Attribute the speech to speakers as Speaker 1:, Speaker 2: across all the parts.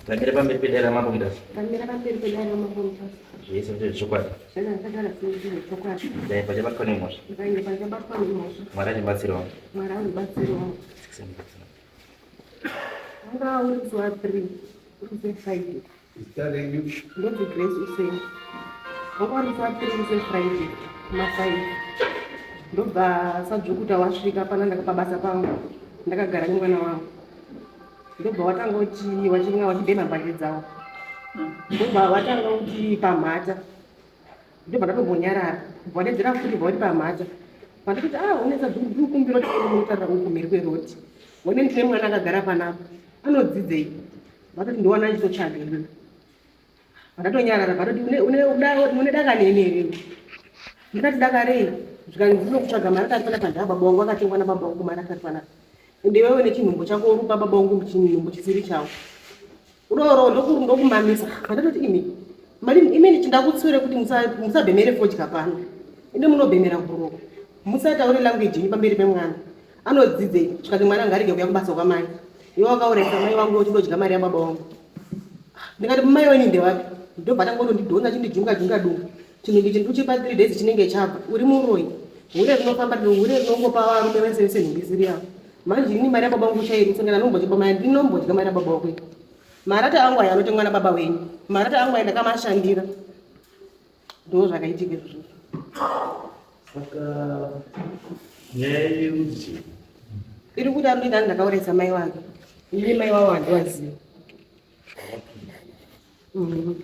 Speaker 1: Ndamira pamberi pedare ramambo Mutasa.
Speaker 2: Ndamira pamberi pedare ramambo Mutasa.
Speaker 1: Zvese ndezvechokwadi.
Speaker 2: Zvese ndakataura ndezvechokwadi.
Speaker 1: Ndaipa chabatwa nemhosva.
Speaker 2: Ndaipa chabatwa nemhosva.
Speaker 1: Mwari andibatsirawo.
Speaker 2: Mwari andibatsirawo. Wanga uri musi wa 3 uri musi weFriday.
Speaker 3: Zita renyu?
Speaker 2: Ndonzi Grace Useni. Wanga uri musi wa 3 musi weFriday kuma 5. Ndobva Sadzvukuta wasvika pana ndakapabasa pangu. Ndakagara nemwana wangu. Ndobva watanga kuti wachinga wachibhema mbanje dzawo. Ndobva watanga kuti pamhata. Ndobva ndatombonyarara. Bva wadedzera futi bva wati pamhata. Pandikuti ah unetsa ndikukumbira kuti unotarira uku mhiri kweroti. Wone ndine mwana akagara panapa. Anodzidzei? Vatoti ndiwana achitotsvaga inini. Vandatonyarara vatoti une daka neni here? Ndikati daka rei? Zvikanzi ndinokutsvaga mari akati panapa ndababa wangu akatengwa nababa wangu mari akati panapa. Ende iwewe nechinhumbu chako uri kupa baba wangu chinhumbu chisiri chavo. Udoro ndokumamisa. Vandatoti imi mari imi chindakutsiure kuti musabhemere fodya pano. Ende munobhemera kuroko. Musataure language yenyu pamberi pemwana. Anodzidzei? Zvikanzi mwana ngarege kuya kubasa kwamai. Iwe wakaurayisa mai vangu uchidodya mari yababa wangu. Ndikati mai wenyu ndewapi? Ndobva tangondondidhonza chindijunga junga dunga. Chinhu ichi ndikuchipa 3 days chinenge chabva. Uri muroyi. Hure rinofamba hure rinongopa varume vese vese nhumbi isiri yavo. Manje ini mari yababa vangu chairi sangana nombodya mari ndinombodya mari yababa wangu. Marata angu aya anotengwa nababa wenyu. Marata angu aya ndakamashandira. Ndo zvakaitika izvozvo.
Speaker 3: Saka nyaya yerudzi
Speaker 2: iri kuti ari kuita ndakaurayisa mai wake. Ini mai wavo handivazivi.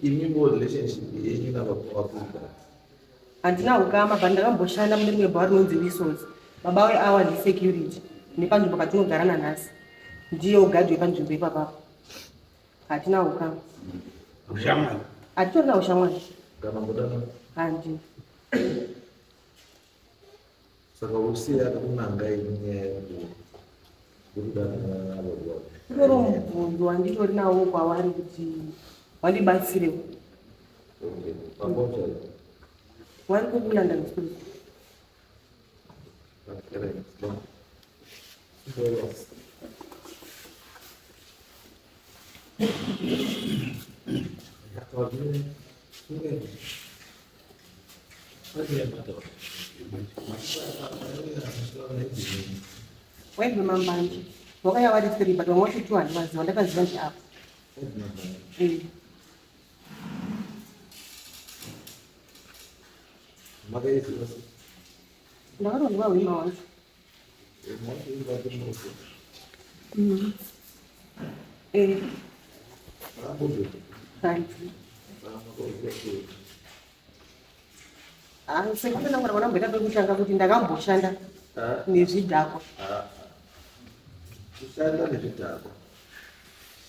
Speaker 3: Imi ngo relationship yenyu nababa wako
Speaker 2: Handina ukama but ndakamboshanda mune rimwe bhawa rinonzi Whistles. Baba weawa ndisecurity nepanzvimbo patinogara nanhasi. Ndiye ugadhi wepanzvimbo ipapapo. Hatina ukama.
Speaker 4: Ushamwari.
Speaker 2: Hatitorina ushamwari.
Speaker 3: Kana kudana.
Speaker 2: Handi.
Speaker 3: Saka usiye akakunanga ini nyaya yekudanana nababa wako.
Speaker 2: Utori mubvunzo wanditori nawo kwavari kuti wandibatsirewo.
Speaker 3: Okay. Baba wacho.
Speaker 2: Wari kuLondon School. Waibva mambanje. Wakauya vari 3 but vamwe vacho 2 handivaziva ndakaziva ndi apa. Ndakatonzwa hwema wacho. Eh. Hanzi. Ah, sekutsanangura kwandamboita pekutanga kuti ndakamboshanda nezvidhakwa.
Speaker 3: Kushanda nezvidhakwa.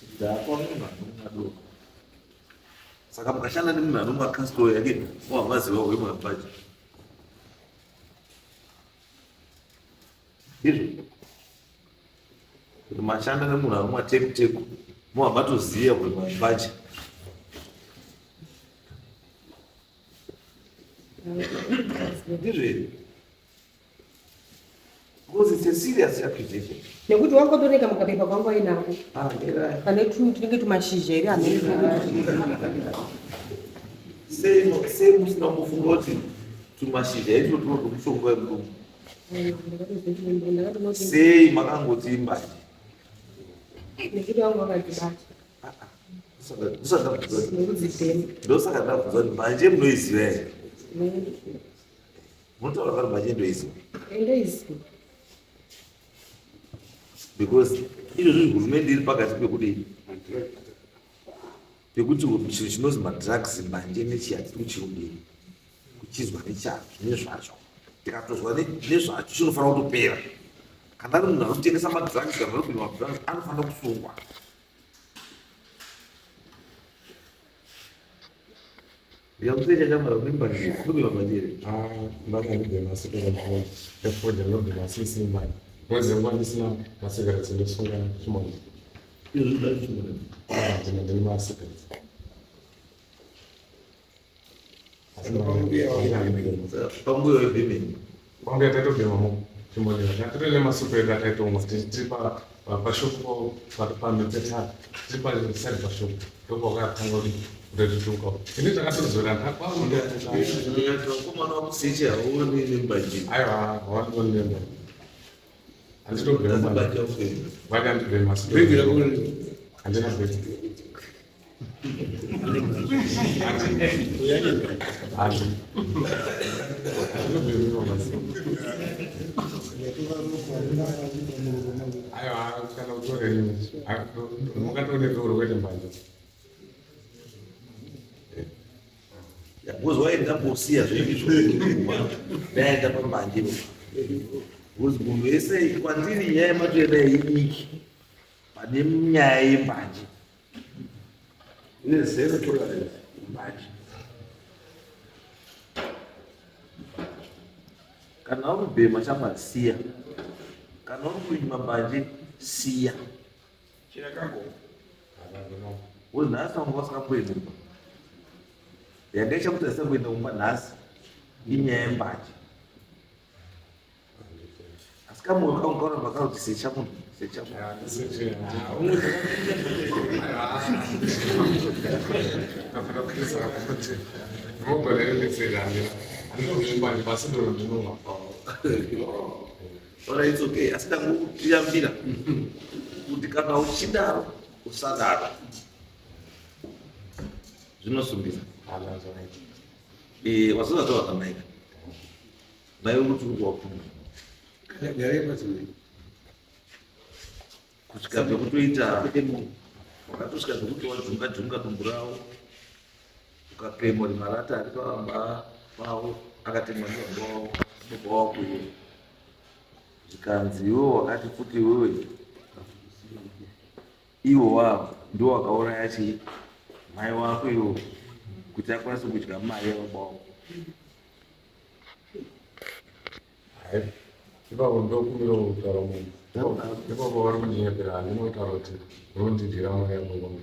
Speaker 3: Chidhakwa munhu anomwa doro. Saka mukashanda nemunhu anomwa castor yake wamaziva hwema pacho. Ndizvo. Kuti mashanda nemunhu anomwa teku teku mova matoziva hwema pacho. Ndizvo here? Because it's a serious accusation.
Speaker 2: Nekuti wangotoreka mukapepa kwangu ainako.
Speaker 3: Ah, ndera.
Speaker 2: Pane tunenge tumashizha here hamene.
Speaker 3: Sei sei musina kumbofunga kuti tumashizha itwo tunobva mushonga wemudumbu? Sei makangoti mbanje?
Speaker 2: Nekuti wangu wakadzibata. Nekudzibhema.
Speaker 3: Ndosaka ndabvunza kuti mbanje munoiziva here? Munotaura vari mbanje ndoiziva.
Speaker 2: Ndoiziva.
Speaker 3: Because izvozvi hurumende iri pakati pekudii? Pekuti chinhu chinonzi madrugs mbanje nechi hatiri kuchiudii kuchizwa nechacho nezvacho tikatozwa nezvacho chinofanira kutopera. Kana ari munhu anotengesa madrugs kana anopima madrugs anofanira kusungwa. Ndikakusecha chamara une mbanje, unobima mbanje here?
Speaker 5: Ah, mbanje handibhema asi ndefodya ndinobhema asi isiri mbanje. Because nguva ndisina masigaretsi ndosunga chimodzi.
Speaker 3: Izvo zvinoda chimodzi.
Speaker 5: Ah, ndine ndine masigaretsi.
Speaker 3: Pambuya webhemeni.
Speaker 5: Pambuya tatobhema mo. Chimonera tatiri nemasuku edu ataitomwa tiri pashopu pamipetana tiri paside pashopu ndopakatanga kuti kutotituka ini takatozora
Speaker 3: Vakomana vakuseche hauoni nembanje.
Speaker 5: Aiwa, hawandioni nembanje. Handitobhema
Speaker 3: Mbanje haubhemi.
Speaker 5: Mbanje handibhema.
Speaker 4: Bhegi rako
Speaker 5: Handina bhegi. Handinobhemiwa basi. Aiwa, kana utore mukatone doro kwete mbanje.
Speaker 3: Because waenda kusiya zvinhu izvo ndaenda pambanje. Because munhu wese kwandiri nyaya yematoenda yeidiki pane nyaya yembanje.
Speaker 4: Ine zero tolerance.
Speaker 3: Mbanje. Kana uri kubhema shamwari siya. Kana uri kunywa mbanje siya. Because nhasi vanga vasingamboendi kumba. Yanga ichakuti asamboenda kumba nhasi inyaya yembanje. Asi kamoyo kangu kanoramba kakuti secha munhu, secha munhu. Ora it's okay. Asi ndangokuyambira kuti kana uchidaro usadaro. Zvinosungisa. Eh, wasingataura naMike. Mai kuti uri kuwapfuma. Kusvika pekutoita wakatosvika pekuti wajunga junga dumbu ravo ukapemwa kuti marata ari pavamba pavo akatemwa ndibaba wavo baba wako iwe zvikanzi iwe wakati futi iwewe iwo wavo ndiwo wakauraya chii mai wako iwo kuti akwanise kudya mari yababa wako.
Speaker 5: Ipapo ndokumbira kutaura munhu. Ipapo vari kundinyepera, handinotaura kuti uri kundidyira mari yababa vangu.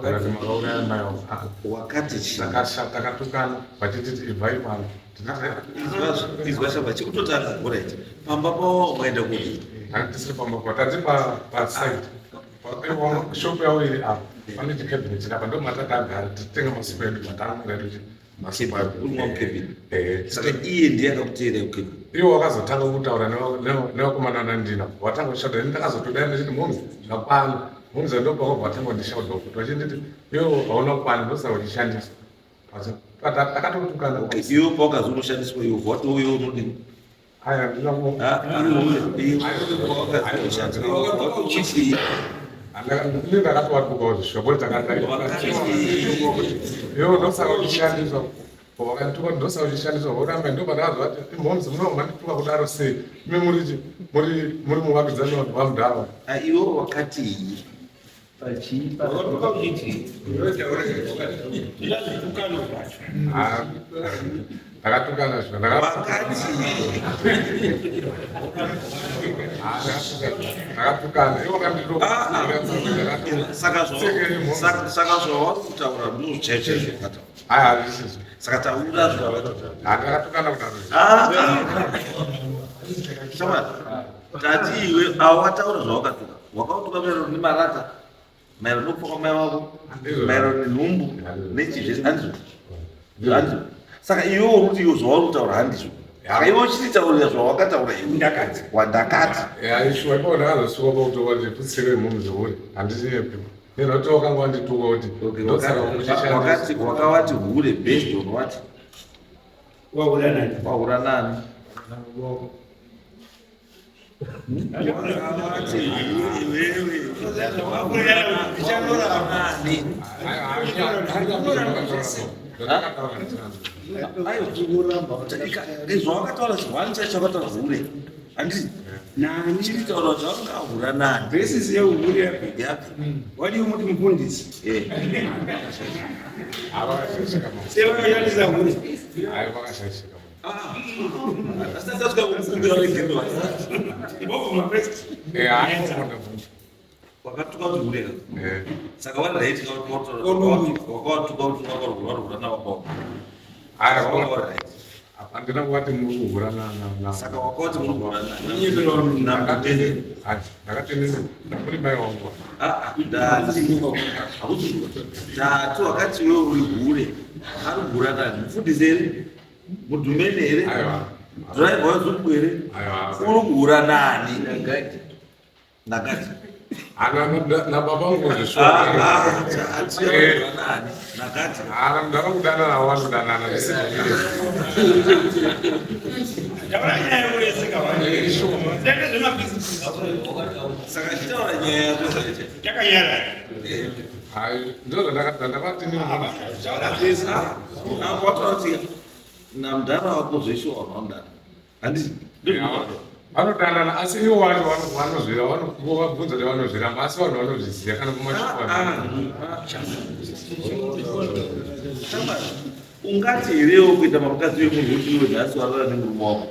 Speaker 5: Kana kuti makauraya mai vangu.
Speaker 3: Wakati chii?
Speaker 5: Takatukana vachititi ibvai pano.
Speaker 3: Izwa shamba chekutotanga alright. Pamba pavo waenda kudii?
Speaker 5: Tisiri pamba pavo, tati paside. Shop yavo iri apa. Pane chikabhini chiri apa ndomatakagara tichitenga masupu edu matamwira edu masupu ayo.
Speaker 3: Uri mukabhini.
Speaker 5: Eh.
Speaker 3: Saka iye ndiye akakuteera mukabhini.
Speaker 5: Iwo wakazotanga kutaura nevakomana nandina watanga kushauta ini ndakazotodai ndachiti momzi zvakwana momzi ndopakabva watanga kundishauta kuti vachinditi iwe hauna kukwana ndosaka uchishandiswa takatotukana.
Speaker 3: Okay, iwe pawakazonoshandiswa iwe watouya unodini?
Speaker 5: Aya ndina
Speaker 3: Ah, iwe pawakazonoshandiswa watochii?
Speaker 5: Ini ndakatowatukawo zvishuwa
Speaker 3: Wakati
Speaker 5: iwe ndosaka uchishandiswa wakatuka ndosaka uchishandiswa woramba ndo pandakazwa kuti momzi munomandituka kudaro sei imi muri muri muri muvakidzani wamudhara.
Speaker 3: Ah, iwe wakati
Speaker 4: Wakatuka uchiti.
Speaker 5: Ndakatukana zvino
Speaker 3: wakati
Speaker 5: ndakatukana iwo
Speaker 3: saka saka zvawauri kutaura ndizvo chaizvo chaizvo zvakataura.
Speaker 5: Aya hazvisizvo.
Speaker 3: Saka taura zvawakataura.
Speaker 5: Ndakatukana kudaro.
Speaker 3: Ah, shamwari, tati iwe avo wataura zvawakatuka wakautuka maererano nemarata maererano nekufa kwamai vako maererano nenhumbu nechizvese handizvo handizvo. Saka iwe uri kuti iwe zvauri kutaura handizvo. Saka iwe uchititaurira zvawakataura iwe
Speaker 4: Ndakati.
Speaker 3: wandakati.
Speaker 5: Shuwa ipapo ndakazosuwa pakutoka kuti putsire momzi uri handichinyepi nekuti wakanga wandituka kuti ndosaka
Speaker 3: Wakati
Speaker 5: uchishandiswa.
Speaker 3: wakawati hure based on what?
Speaker 4: Wahura nani?
Speaker 3: Wahura nani? Wakawati hure iwewe. Wahura nani? Zvawakataura chihwani chacho chakataura hure handiti?
Speaker 4: Nani?
Speaker 3: Chiritaura zvawakahura nani?
Speaker 4: Basis yeuhuri yapi?
Speaker 3: Yapi?
Speaker 4: Wadiwo muti mufundisi.
Speaker 3: Eh.
Speaker 4: Sevakashandisa hure.
Speaker 3: Asati tasvika kukumbira regerero.
Speaker 4: Ibobvuma first.
Speaker 3: Wakatuka kuti hure ka? Saka wari right wakawatuka kuti wakarwara nababa wako. Saka wanga wari right.
Speaker 5: Handina kuvati muri kuhura na
Speaker 3: Saka wakati muri kuhura na
Speaker 5: Ndakatendera kuri mai wangu.
Speaker 3: Ah, ndati ndati wakati iwe uri hure, ari kuhura nani? Mufundisi here? Mudhumeni here?
Speaker 5: Aiwa.
Speaker 3: Dhiraivha wezungu here?
Speaker 5: Aiwa.
Speaker 3: Uri kuhura nani? Nakati.
Speaker 5: Ana nababa vangu
Speaker 3: Ah,
Speaker 5: zvishuwa.
Speaker 3: ah, tati uri kuhura nani? Nakati.
Speaker 5: Ana ndakakudanana navo vanodanana zvisizvo.
Speaker 4: Taura nyaya yekureseka wani. Tende zvemabhizinesi.
Speaker 3: Saka chitaura nyaya yako chete.
Speaker 4: Yakanyara.
Speaker 5: Hai, ndozvo ndakati ndini
Speaker 4: Taura zvese.
Speaker 3: Ah, wataura kuti namudhara wako zveshuwa vanhu vanodana. Handiti?
Speaker 5: Vanodanana asi ivo vacho vanozvira vabvunza kuti vanozviramba asi vanhu vanozviziva kana kumashuwa.
Speaker 3: Shamwari, ungati herewo kuita mamukadzi wemunhu kuti iwe nhasi warara nemurume wako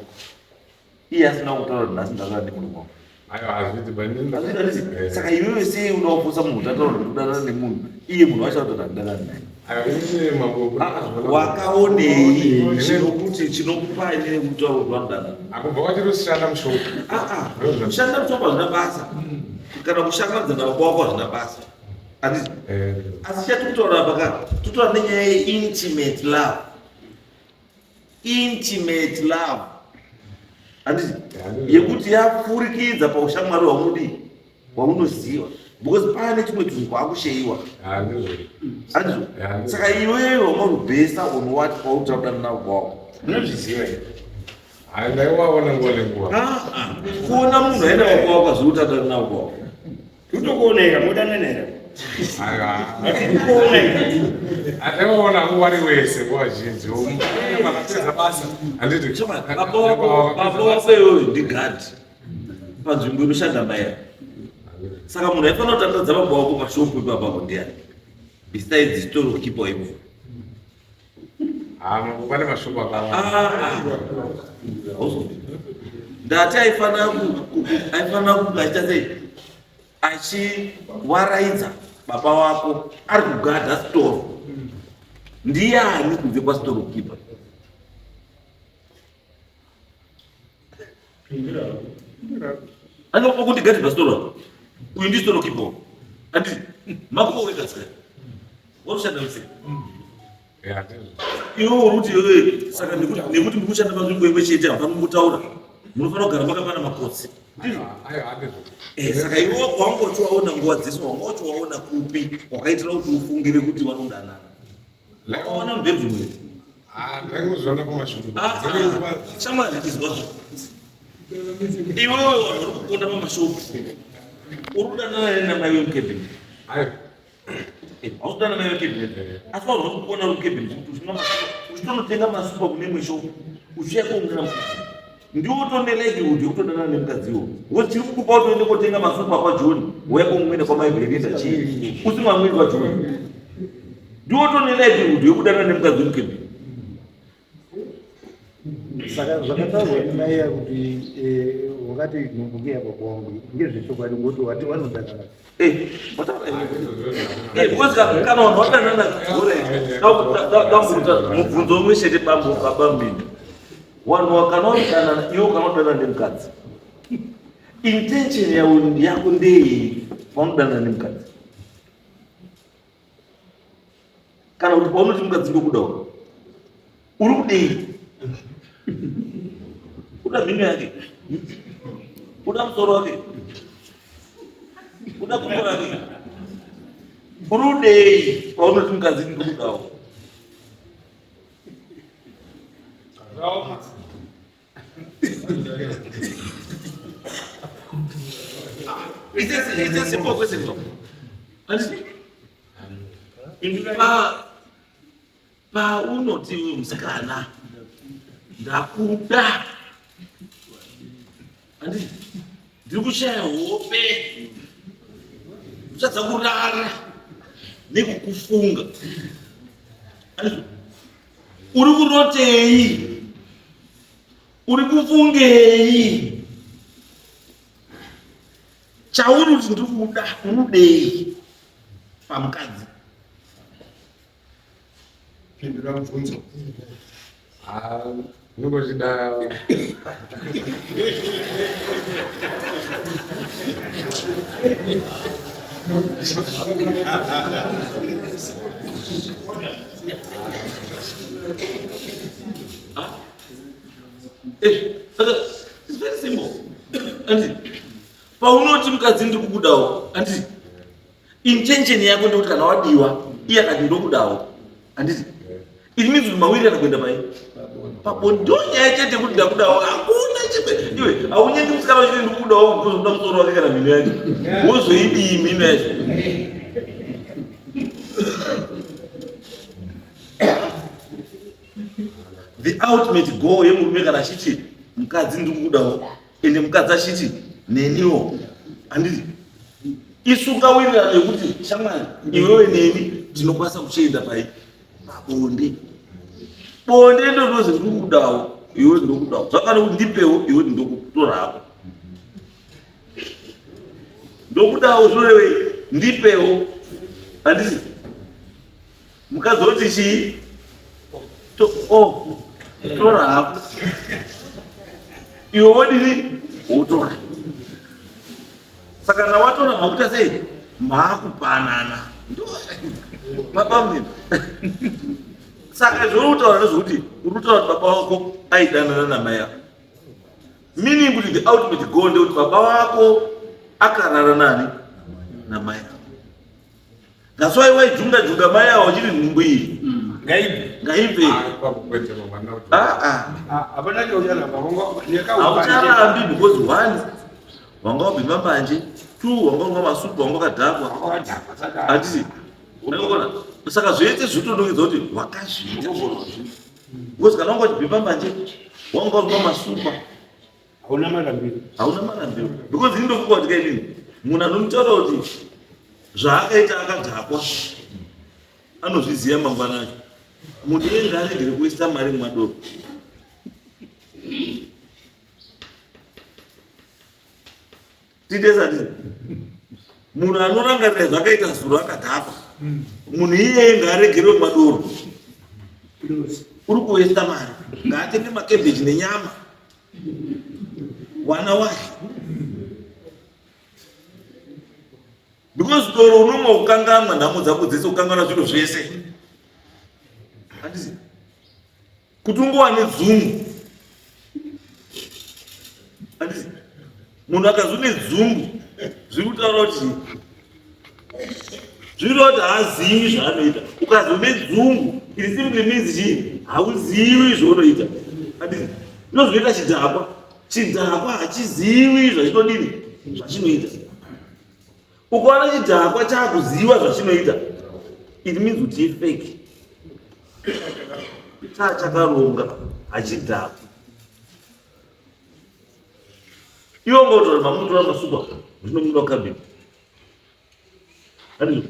Speaker 3: iye asina kutaura kuti nhasi ndarara nemurume wako?
Speaker 5: Aiwa, hazviiti ba
Speaker 3: Hazviiti, saka iwewe sei uda kuposa munhu kuti ataura kuti kudanana nemunhu, iye munhu wacho atoti handidanani naye?
Speaker 5: Aiwa, inini mambo.
Speaker 3: Ah, wakaonei chinokuti chinokupa inini kutaura kuti vanodanana?
Speaker 5: Akubva kwachiri kushanda mushopu.
Speaker 3: Ah, ah, kushanda mushopu hazvina basa, kana kushangamidza nababa wako hazvina basa, handiti? Asi chatiri apa ka, totaura nenyaya yeintimate love, intimate love, handiti? Yekuti yapfurikidza paushamwari hwaunodii, hwaunoziva, because pane chimwe chinhu kwakusheyiwa, handizvo? Saka iwewe wamarubhesa on what pautaura kudana navo kwako?
Speaker 4: Unozviziva here?
Speaker 5: Hai, ndaiwaona nguva nenguva.
Speaker 3: Ah, ah. Kuona munhu aenda wako wako hazviri kuti adana navo kwako.
Speaker 4: Kutokuoneka modanana here?
Speaker 5: Aiwa.
Speaker 4: Kuoneka.
Speaker 5: Andaiwaona nguva ri wese nguva zhinji. Vakapedza basa. Handiti.
Speaker 3: Baba wako iwewe ndigadhi panzvimbo inoshanda maera, saka munhu aifanira kutandadza baba wako pashopu ipapapo ndiani besides store keeper imo?
Speaker 5: Ah, mambo, pane mashopu akawanda.
Speaker 3: Ndati aifanira aifanira kunge achiita sei, achiwaraidza baba wako ari kugadha storo, ndiani kunze kwastore keeper? Anokuti gadhi pastoro, uyu ndi store keeper, anditi mako wega? Saka wakushanda musei?
Speaker 5: Ya, ndizvo.
Speaker 3: Iwe uri kuti iwewe, saka nekuti muri kushanda panzvimbo imwe chete, hapana kumbotaura, munofanira kugara makapana makotsi.
Speaker 5: Aiwa, handizvo.
Speaker 3: Saka iwe wanga uchiwaona nguva dzese, wanga uchiwaona kupi wakaitira kuti ufungire kuti vanodanana? Wakaona mubedroom here?
Speaker 5: Ah, ndaingozviona kumashopu.
Speaker 3: Ah, ah, shamwari, izwazvo, iwewe vanhu uri kukonda pamashopu, uri kudanana namai wemucabinet?
Speaker 5: Aiwa.
Speaker 3: Hausi kudanana mai vemucabinet, asi vanhu vari kukuona uri mucabinet kuti uchimwa masupa, uchitonotenga masupa kune imwe shopu, uchiuya koungana mukadzi, ndiwo utone likelihood yekutodanana nemukadziwo, because chiri kukupa kuti uende kotenga masupa kwaJohn, wouya komumwene kwamai Belinda chii? Usingamwiri kwaJohn. Ndiwo utone likelihood yekudanana nemukadzi wemucabinet.
Speaker 6: Saka zvakataurwa nemaiya kuti wakati nhumbuki yababa wangu ngezvechokwadi, ngokuti wati vanodanana?
Speaker 3: Wataura iwe. Because kana vanhu vadanana, dambuta mubvunzo umwe chete, bambo, baba mbini, vanhu kana vanodanana, iwe kana udanana nemukadzi, intention yako ndeyei paunodanana nemukadzi? Kana kuti paunoti mukadzi ndokudawo, uri kudei? Uda mhino yake? Uda musoro wake? Uda gumbo rake? Uri kudei paunoti mukadzi ndokudawo?
Speaker 4: Zvakaoma.
Speaker 3: It's a simple question though. Handiti? Paunoti uyu musikana ndakuda, handiti? Ndiri kushaya hope, uchadza kurara nekukufunga, handiti? Uri kurotei? Uri kufungei? Chauri kuti ndiri kuda, unodei pamukadzi?
Speaker 4: Pindura mubvunzo.
Speaker 5: Ah, ndinongochida.
Speaker 7: Eh, saka it's very simple. Anditi paunoti mukadzi ndiri kukudawo, anditi intention yako ndekuti kana wadiwa iye akati ndokudawo, handiti it means kuti mawirirana kuenda pai pabonde. Ndo nyaya chete yekuti ndakudawo, hakuna chimwe. Iwe haunyengi musikana uchiti ndikukudawo because unoda musoro wake kana mhino yake, wozoidii mhino yacho? The ultimate goal yemurume kana achiti mukadzi ndikukudawo, ende mukadzi achiti neniwo, handiti isungawirirano yekuti shamwari iwewe neni tinokwanisa kuchienda pai pabonde. Bonde ndonozi ndikukudawo, iwe ndokudawo, zvakana kuti ndipewo, iwe ndokutorako. Ndokudawo zvinorevei? Ndipewo, handiti? Mukadzi woti chii? Oh, tora hako. Iwe wodini? Wotora. Saka kana watora makuita sei? Maakupanana. Baba mnini. Saka zvauri kutaura ndezvekuti uri kutaura kuti baba wako aidanana namai ako, meaning kuti the ultimate goal ndekuti baba wako akarara nani? Namai ako. That's why waijunga junga mai awo chiri nhumbu iyi.
Speaker 4: Ngaibve.
Speaker 7: Ngaibve.
Speaker 5: Ah.
Speaker 7: Ah ah.
Speaker 4: Hapana chaucharamba.
Speaker 7: Haucharambi because one, wanga wabhema mbanje, two, wanga unwa masupu, wanga wakadhakwa. Handiti? Unokona. Saka zvese zvinotonongedza kuti wakazviita. Because kana wanga uchibhema mbanje, wanga unwa masupa,
Speaker 4: Hauna marambiro.
Speaker 7: Hauna marambiro. Because ini ndofunga kuti kainini munhu anotaura kuti zvaakaita akadhakwa anozviziva mangwana acho. Munhu iye ngaaregere kuisa mari mumadoro. Titesa tisi munhu anorangarira zvakaita zuro akadhakwa, munhu iyeye ngaaregerewe mumadoro. Uri kuwesta mari, ngaatenge makebheji nenyama wana wake, because doro unomwa kukanganwa nhamo dzako dzese, kukanganwa zvinhu zvese, handisi kuti ungowane dzungu. Handisi munhu akazwi nedzungu, zviri kutaura kuti zviri kuti haazivi zvaanoita. Ukazwi nedzungu, it simply means chii? Hauzivi zvaunoita, handisi? Ndozvinoita chidhakwa. Chidhakwa hachizivi zvachinodini, zvachinoita. Ukaona chidhakwa chaakuziva zvachinoita, it means kuti ifake, chaa chakaronga, hachidhakwa. Iwe ungotora mamutora masupa zvinomuda kabini, handizvo?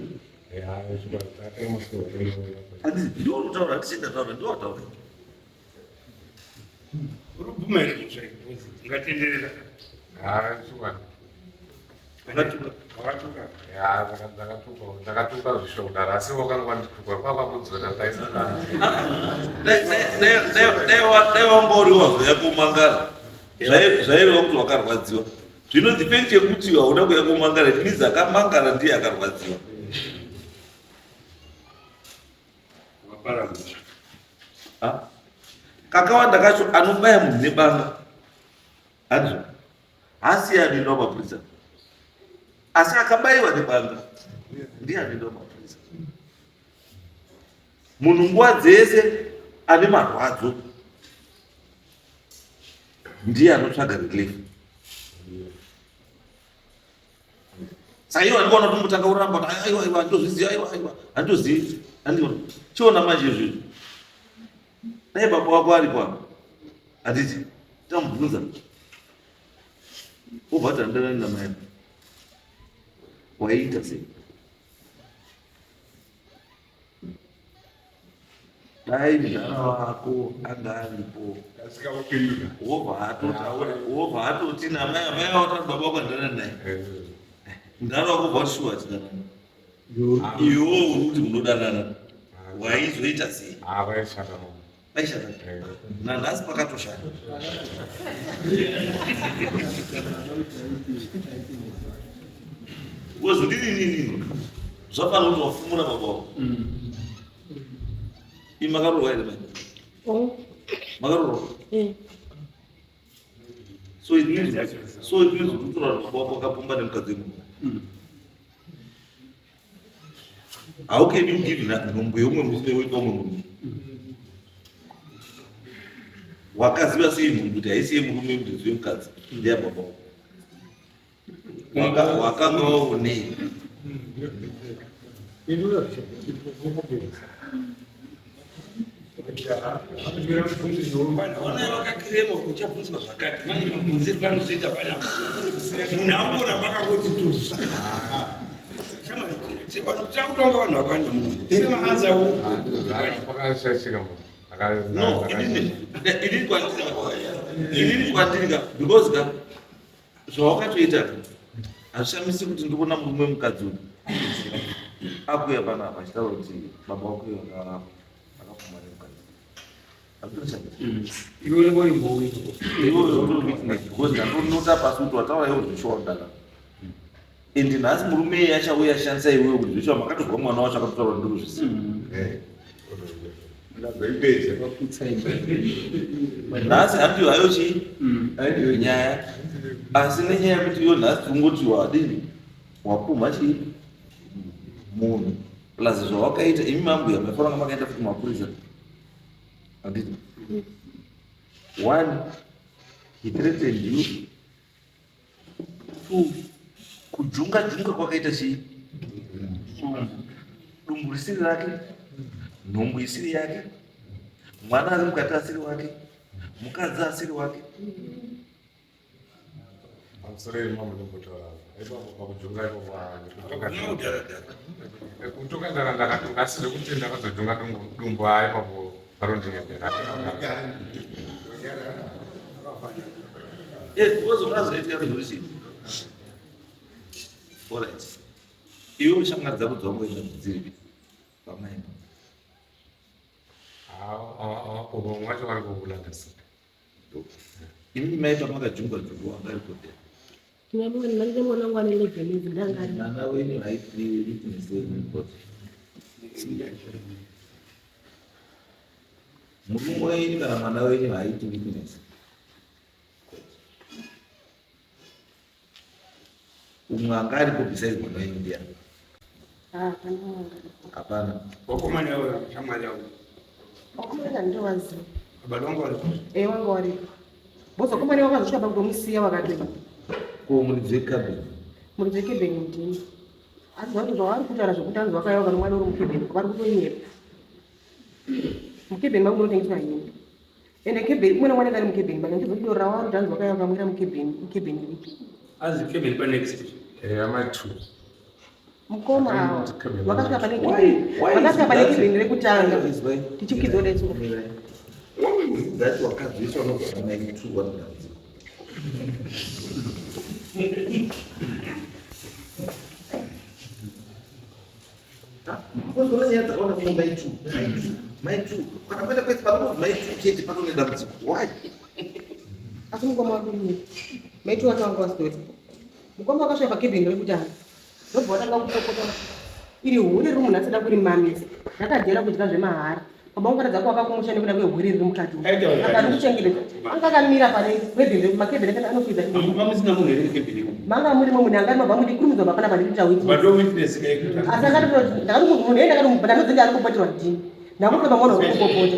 Speaker 7: Handisi ndiwo unotaura, handisi ndataura, ndiwo wataura.
Speaker 4: Uri kubvuma here mhosva iyi? Ungatenderera.
Speaker 5: Ah, sure.
Speaker 4: Wakatuka. Wakatuka.
Speaker 5: Ya, ndakatuka, ndakatuka zvishoma, asi wakanga wandituka kwakwakudzora ndaisana.
Speaker 7: Dai wanga uri wazoya kumangara, zvaireva kuti wakarwadziwa. Zvino the fact yekuti hauna kuya kumangara, it means akamangara ndiye akarwadziwa.
Speaker 4: Wapara mhosva.
Speaker 7: Ah? Kakawanda kacho anobaya munhu nebanga, handizvo? Hasi anoenda mapurisa, asi akabayiwa nebanga ndiye anoenda mapurisa. Munhu nguva dzese ane marwadzo ndiye anotsvaga relief. Saka iwo andikuona kuti mutanga kuramba kuti aiwa, aiwa, handitozviziva, aiwa, aiwa, handitozivi, handiona. Chiona manje izvizvi, dai baba wako aripo apa, handiti tamubvunza, wobva kuti handanani namai, waiita sei? Dai mudhara wako anga aripo, wobva atoti namai, amai avo, baba wako handanani naye, mudhara wako bva kuti shuwa tidanani, iwewo uri kuti munodanana, waizoita sei?
Speaker 5: Ah, vaishanda.
Speaker 3: Paishata. Nanhasi pakatoshata. Wozodini nini? Zvafanira kuti wafumura baba wako. Imi makaroorwa here mai?
Speaker 2: Oh.
Speaker 3: Makaroorwa?
Speaker 2: Eh.
Speaker 3: So it means kuti kutora baba wako wakapomba nemukadzi wemunhu. How can you give nhumbu yeumwe murume woita umwe murume? Wakaziva sei nhumbu kuti haisi yemurume muridzi wemukadzi ndeyababa wako? Wakanga waonei?
Speaker 4: Vana vakakirema uchabvunzwa zvakati manje mabvunziro panozoita panapa munhu angoramba akangoti tuzu chakutonga vanhu vakawanda munhu maanza
Speaker 5: Pakashaishika munhu.
Speaker 3: No, inini kwandiri ka because ka zvawakatoita ka hazvishamisi kuti ndikuona murume wemukadzi uyu akuuya panapa achitaura kuti baba wako uyu akapfuma nemukadzi. Hazvitoshamisi.
Speaker 4: iwe unenge uri mbuwi
Speaker 3: Iwe uri witness because ndandonota pasi kuti wataura iwe zveshuwa kudaka. And nhasi murume iye achauya ashandisa iwewe kuti zveshuwa makatozwa mwana wacho akatotaura ndiri kuzviziva. Nhasi handiyo hayo chii? Nyaya. Asi nenyaya yekuti iwe nhasi tingoti wadini wapumha chii? Munhu. Plus zvawakaita imi mambuya maifanira kunge makaenda futi kumapurisa. Handiti? One, he threatened you. Two, kujunga junga kwakaita chii? Dumbu. Dumbu risiri rake, nhumbu isiri yake, mwana ari mukati asiri wake, mukadzi asiri wake.
Speaker 5: Pamusoro imamo ndimbotaura. Ipapo pakujunga ipapo kutoka ndara ndakatunga asi zvekuti ndakazojunga dumbu haa ipapo parondinepera.
Speaker 3: Yes, because unazoitika nezvekuti alright. Iwe shamwari dzako dzawangoenda dziripi? Pamaimba.
Speaker 5: Apo vamwe vacho vari kuLondon.
Speaker 3: Imi mai pamakajungwa jungwa wanga ari kupi?
Speaker 2: Ndine mwana wangu ane 11 years ndanga ari.
Speaker 3: Mwana wenyu haiti witness wenyu court. Murume wenyu kana mwana wenyu haiti witness. Umwe anga aripo besides mwana wenyu ndiani?
Speaker 2: Hapana wanga aripo.
Speaker 3: Hapana.
Speaker 4: Vakomana avo shamwari yavo.
Speaker 2: Vakomana ndovaziva.
Speaker 4: Baba vangu varipo.
Speaker 2: Eh, wanga waripo. Boss vakomana vakazosvika pakutomusiya vakatoenda.
Speaker 3: Ko muridzi wekabheni?
Speaker 2: Muridzi wekebheni ndini. Asi zvati zvavari kutaura zvekuti anzi vakauya kana mwana uri mukebheni vari kutonyepa. Mukebheni mangu munotengeswa hembe. Ende kebheni umwe namwana kari mukebheni make ndizvo doro ravari kuti anzi vakauya vakamwira mukebheni mukebheni ripi.
Speaker 4: Anzi kebheni pa next.
Speaker 5: Eh, amai two.
Speaker 2: Mukoma ava vakasvika pane kebheni. Vakasvika pane kebheni rekutanga. Tichikwidza kudai so.
Speaker 3: That wakadzi wese vanogara mai two vanogadzira. Unozoona nyaya dzakaona kuna mai two, mai two, mai two. Kana kuenda kwese panonzi mai two chete panone dambudziko. Why?
Speaker 2: Asi mukoma wadini? Mai two vacho vanga vasitori. Mukoma wakasvika pakebheni rekutanga. Ndobva watanga kupopota. Iri hure riri munhu asida kurimamisa. Rakajaira kudya zvemahara. Baba vangu varatidza kuwaka kumusha nekuda kwehure riri mukati umu. Akandichengetedza. Anga akamira pane kebheni makebheni akati anokwidza.
Speaker 4: Manga musina munhu here mukebheni umu?
Speaker 2: Manga murimo munhu anga ari mabva muti kurumidzwa baba panapa ndikuita witness.
Speaker 4: But witness kaikuta.
Speaker 2: Asi akati ndakati munhu enda akati ndakati ari kupoterwa ndini. Ndakuti baba mwana uri kupopota.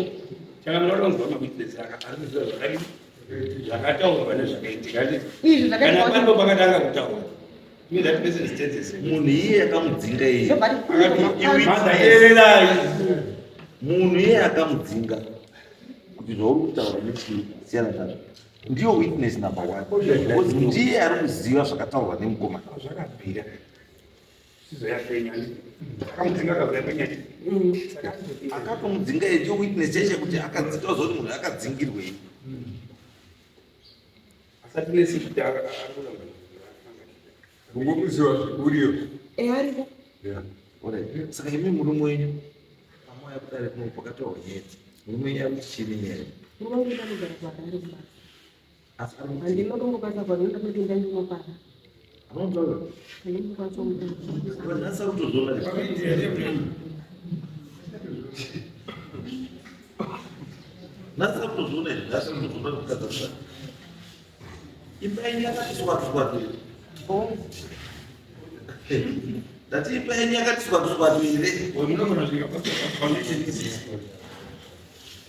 Speaker 4: Chakamira kutonzwa ma witness aka ari kuziva zvakadini zvakataurwa nezvakaitika.
Speaker 2: Izvi zvakaitika.
Speaker 4: Kana paripo pakatanga kutaura.
Speaker 3: Munhu iye akamudzinga iye. Munhu iye akamudzinga kuti zvauri kutaura nechii siyana nazvo. Ndiyo witness number one. Because ndiye ari kuziva zvakataurwa nemukomana.
Speaker 4: Zvakabvira.
Speaker 3: Akatomudzinga iye ndiyo witness chaicho kuti akadzinga kuti munhu akadzingirwei.
Speaker 5: Ungomuziva uriyo.
Speaker 2: Eh, ariko.
Speaker 3: Yeah. Alright. Saka imi murume wenyu pamauya kudare kuno pakatorwa nyaya idzi. Murume wenyu ari kuti chii nenyaya iyi?
Speaker 2: Murume wangu anogara kuHarare kubasa.
Speaker 3: Asi ari kuti
Speaker 2: Handina kutongokwanisa kuva ndinoda kuti ndandinopara.
Speaker 3: Anotaura?
Speaker 2: Handinokwanisa kumutaura.
Speaker 3: Nhasi ari kutozviona. Nhasi ari kutozviona izvi, nhasi ari kutozviona kuti mukadzi akudai. Imba yenyu yakati swatu swatu here? Ndati imba yenyu yakati swatu swatu here?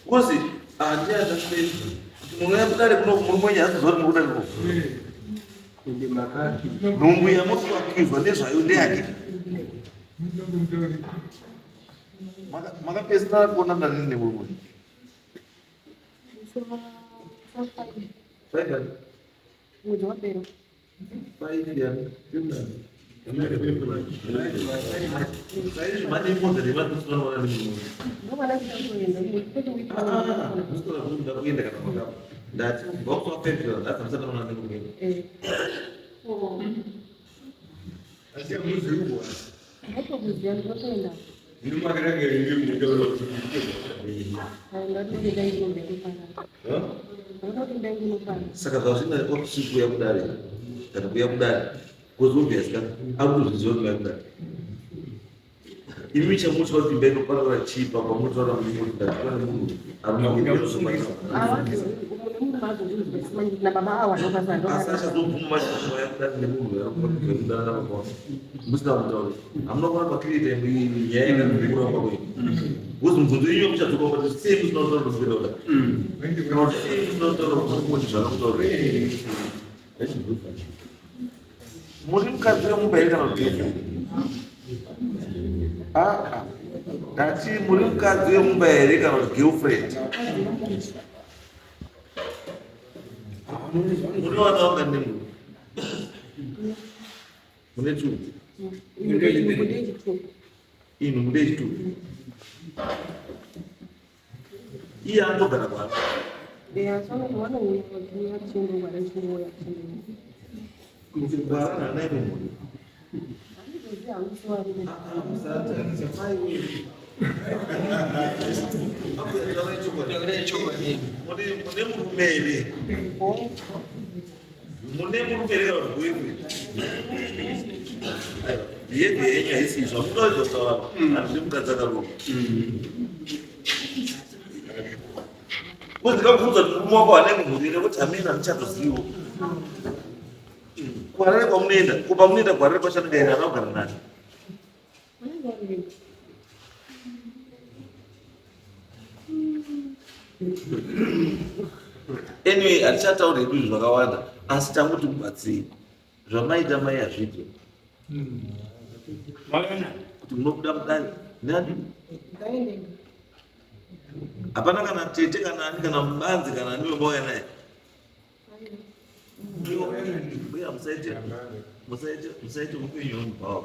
Speaker 3: Kozi handiandastandi kuti munouya kudare kuno murume wenyu haasi kuziva kuti muri kudare kuno. Nhumbu yamuri kuakiuzwa nezvayo ndeyake. Makapedzisira kuonana rini nemurume wenyu?
Speaker 2: Musi wa 5.
Speaker 3: Five ani?
Speaker 2: Mwedzi wapera.
Speaker 3: Five yani? Saizvi mane more than a month musina kuonana nemurume wenyu.
Speaker 2: Ndokwana kuda kuenda kwete wiki.
Speaker 3: Ah, musina kuda kuenda kana makapa. Ndati kubva musi wa 5 kana nhasi hamusati maonana nemurume wenyu.
Speaker 2: Eh. Oh. Ndatokuziva ndinotoenda. Ndati ndai ndinopara.
Speaker 3: Huh?
Speaker 2: Ndinoti ndai ndinopara.
Speaker 3: Saka zvazvina ofisi kuuya kudare kana kuuya kudare because obvious ka ari kutozviziva kuti kuuya kudare. Imi chamutya kuti imba inoparara chii pamutaura munhu ndati pane munhu ari
Speaker 2: Awazi mune munhu azozvinzwa nababa awa ndopasa
Speaker 3: asi
Speaker 2: ndopasa.
Speaker 3: achazobvuma manje kuti wauya kudare nemunhu ari kudana nababa wake musina kumutaura. Hamuna kuona pakirita nyaya yakakura kwakwenyu. Because mubvunzo yenyu muchadzoka kuti sei musina kutaura kuti kuenda kudare. Kana kuti sei musina kutaura kuti zvakakutaura. Muri mukadzi wemumba here kana kuti girlfriend? Ah, ah. Ndati muri mukadzi wemumba here kana kuti girlfriend? Mune vana vangani nemurume? Mune two.
Speaker 2: Ndechitwo.
Speaker 3: Inu mune two. Iye anotogara kwapi?
Speaker 2: Eya, vanouya vachiuya tichindogara tichindouya tichindouya.
Speaker 3: Gwara naye mumhuri.
Speaker 2: Handizozivi hangu sevarume.
Speaker 3: Mune murume here?
Speaker 2: Oh.
Speaker 3: Mune murume here kana kuti boyfriend? Aiwa, behavior yenyu haisi izvo. Hamunoedza kutaura handidi mukadzi akaroorwa. Ko ndikakubvunza kuti murume wako haana mumhuri here kuti hamena handichatoziviwo. Kuharare kwamunoenda, ko pamunoenda kuHarare kwacho anenge aine haana kugara nani?
Speaker 2: Vanenge vari vega.
Speaker 3: Anyway, hatichatauri hedu zvinhu zvakawanda, asi tangoti mubatsirei. Zvamaita mai hazviite. Kuti munobuda mudare nani?
Speaker 2: Ndaendega.
Speaker 3: Hapana kana tete kana ani kana mubanzi kana ani wemauya naye. Mbuya musaite musaite musaite upenyu hwemubhawa.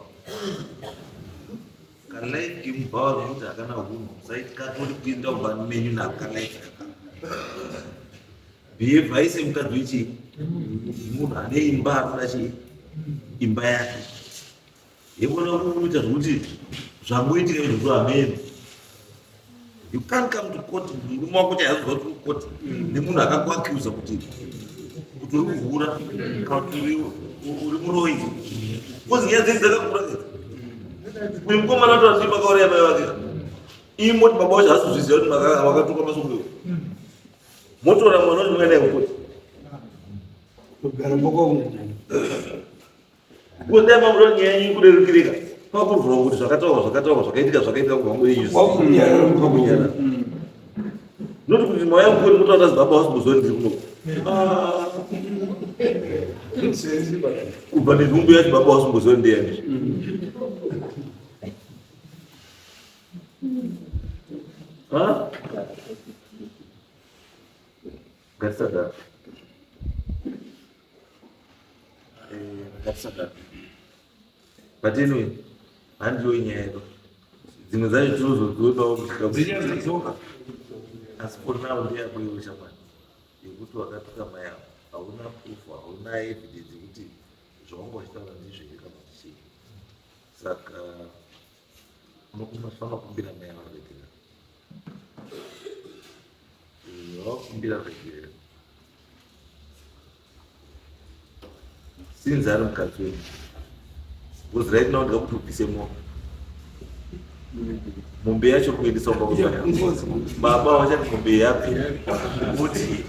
Speaker 3: Kalife kemubhawa kekuti hakana hunhu musaite katori kuenda kumba menyu nako kalife kaka. Behave haisi mukadzi wechii? Munhu ane imba anoda chii? Imba yake. Yekuona kuita zvekuti zvangoitika izvozvo hameno. You can't come to court murume wako chaizoziva kuti uri court nemunhu akakuacusa kuti kuti uri kuhura kana kuti uri muroyi. Because nyaya dzenyu dzakakura idzi. Uyu mukomana toati makauraya mai vake. Imi moti baba wacho haasi kuzviziva kuti makatuka masoko iwo. Motora mwana wacho moenda naye kukoti.
Speaker 4: Kugara mboko.
Speaker 3: Kudai mamutora nyaya yenyu kurerukirika. Kwakuvhura kuti zvakataurwa zvakataurwa zvakaitika zvakaitika kubva nguva yenyu.
Speaker 4: Kwakunyarara.
Speaker 3: Kwakunyarara. Not kuti mauya mukoti mutaura kuti baba wasi ndiri kuno. Ah. Kubva nenhumbu yacho baba wasi ndiyani. Ha? Ngatisadaro. Ngatisadaro. But anyway, handiyo nyaya yedu. Dzimwe dzacho tinozodzionawo kusvika
Speaker 4: Dzichazodzoka.
Speaker 3: Asi for now ndeyako iwe shamwari yekuti wakatuka mai avo hauna proof, hauna evidence yekuti zvawanga uchitaura ndizvo here kana kuti chii. Saka unofanira kukumbira mai avo ruregerero. Ndokumbira regerero. Since ari mukadzi wenyu. Because right now ndika kuti ubvise mombe. Mombe yacho kuendesa kumba kuzvaya. Baba vachati mombe yapi? Muti.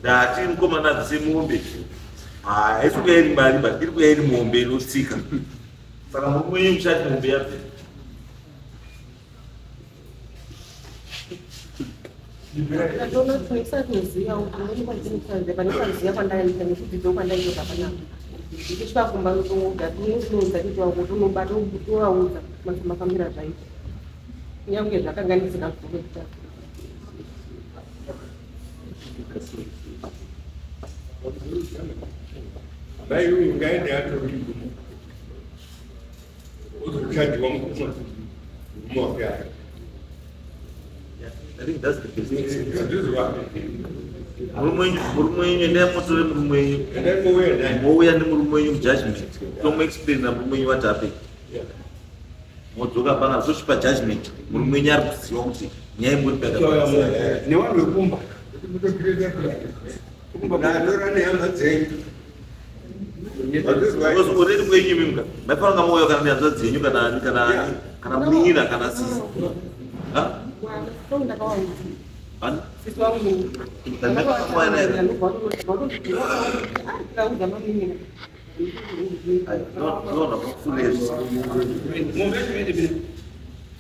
Speaker 3: Ndati mukomana abvise mombe. Haisi kuya iri mari but iri kuya iri mombe inotsika. Saka murume wenyu muchati mombe yabve.
Speaker 2: Ndatoona ndisatoziva kuti ndinofanira pandisaziva kwandaita nekudzidza kwandaita panapa. Ndichisvika kumba ndotoudza tinoudza tete wangu tonobata tovaudza mafambiro azvaita. Kunyange zvakanganisika zvokuita.
Speaker 4: Mai uyu ngaende atori murume. Ozochajiwa mukoma murume wake aya.
Speaker 3: I think that's the best.
Speaker 4: Ndizwa.
Speaker 3: Murume wenyu endai motore murume wenyu.
Speaker 4: Endai mouya naye.
Speaker 3: Mouya nemurume wenyu mujudgment. Tomuexplainira murume wenyu what happened. Modzoka pana tochipa judgment. Murume wenyu ari kuziva kuti nyaya imbori paka.
Speaker 4: Nevanhu vekumba. Ndandora nehama dzenyu.
Speaker 3: Because already kwenyu imimi ka maifanira kunga mouya kana nehanzvadzi yenyu kana ani kana ani kana munin'ina kana sisi. Ha?
Speaker 2: So ndakawaudza.
Speaker 3: Ani?
Speaker 2: Sisi wangu.
Speaker 3: Ndakawaudza.
Speaker 2: Ndakaudza maminina.
Speaker 3: No, no, no, fulezi.
Speaker 4: Mombe yacho ende bine.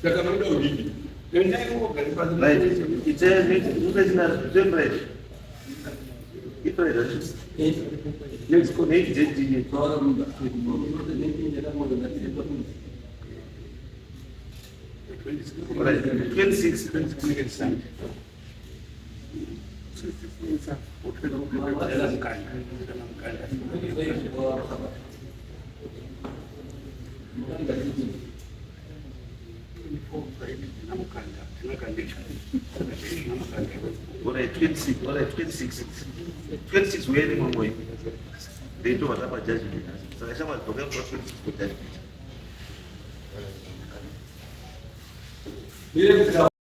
Speaker 4: Saka munoda kudini? Endai mugare pasi.
Speaker 3: Right. It's a it's a right. It's right. Next next date. Right. 26. All right, 26. All right, 26. 26 we're in one way. They do what I'm judgment. So I shall go for 26 for judgment.